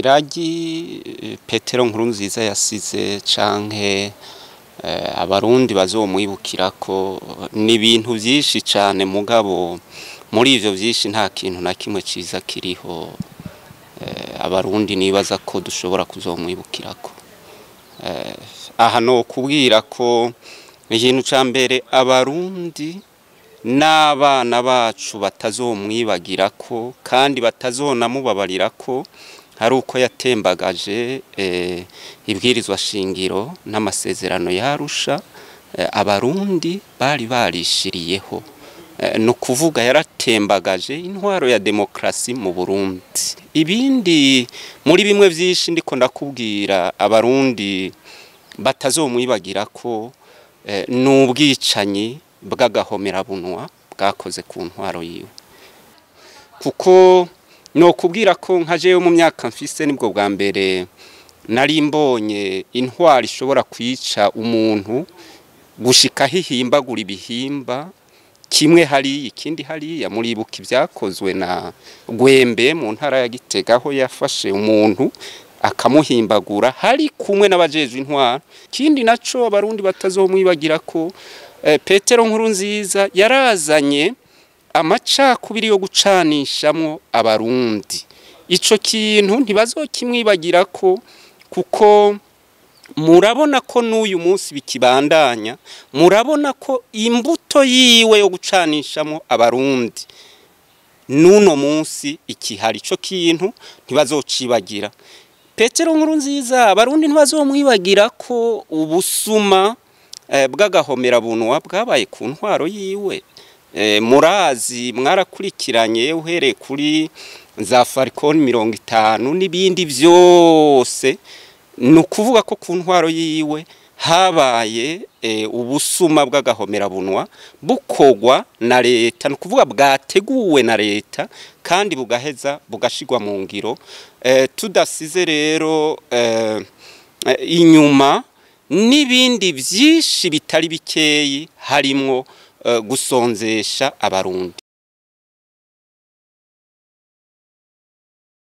Iragi Petero Nkurunziza yasize canke abarundi bazomwibukirako ni ibintu vyinshi cane, mugabo muri ivyo vyinshi nta kintu na kimwe ciza kiriho. Abarundi nibaza ko dushobora kuzomwibukirako. Aha no kubwira ko ikintu ca mbere abarundi n'abana bacu batazomwibagirako kandi batazonamubabarirako hari uko yatembagaje ibwirizwa shingiro n'amasezerano yarusha abarundi bari barishiriyeho. Ni ukuvuga yaratembagaje intwaro ya demokrasi mu Burundi. Ibindi muri bimwe vyinshi ndiko ndakubwira abarundi batazomwibagirako n'ubwicanyi bw'agahomerabunwa bwakoze ku ntwaro yiwe, kuko no kubwira ko nka jewe mu myaka mfise nibwo bwa mbere nari mbonye intwaro ishobora kwica umuntu gushika hihimbagura ibihimba kimwe hari ikindi hariya. Muribuka ibyakozwe na Gwembe mu ntara ya Gitega, aho yafashe umuntu akamuhimbagura hari kumwe n'abajejwe intwaro. Ikindi naco abarundi batazomwibagira ko Petero Nkurunziza yarazanye amacakubiri yo gucanishamwo abarundi. Ico kintu ntibazokimwibagira ko, kuko murabona ko n'uyu munsi bikibandanya, murabona ko imbuto yiwe yo gucanishamwo abarundi n'uno munsi ikihari. Ico kintu ntibazocibagira. Petero Nkurunziza abarundi ntibazomwibagira ko ubusuma bw'agahomerabunwa bwabaye ku ntwaro yiwe. Murazi mwarakurikiranye uhereye kuri za Falcon 50 n'ibindi byose. Ni ukuvuga ko ku ntwaro yiwe habaye ubusuma bw'agahomerabunwa bukogwa na leta, ni ukuvuga bwateguwe na leta kandi bugaheza bugashigwa mu ngiro. Tudasize rero inyuma n'ibindi byinshi bitari bikeyi harimwo gusonzesha abarundi.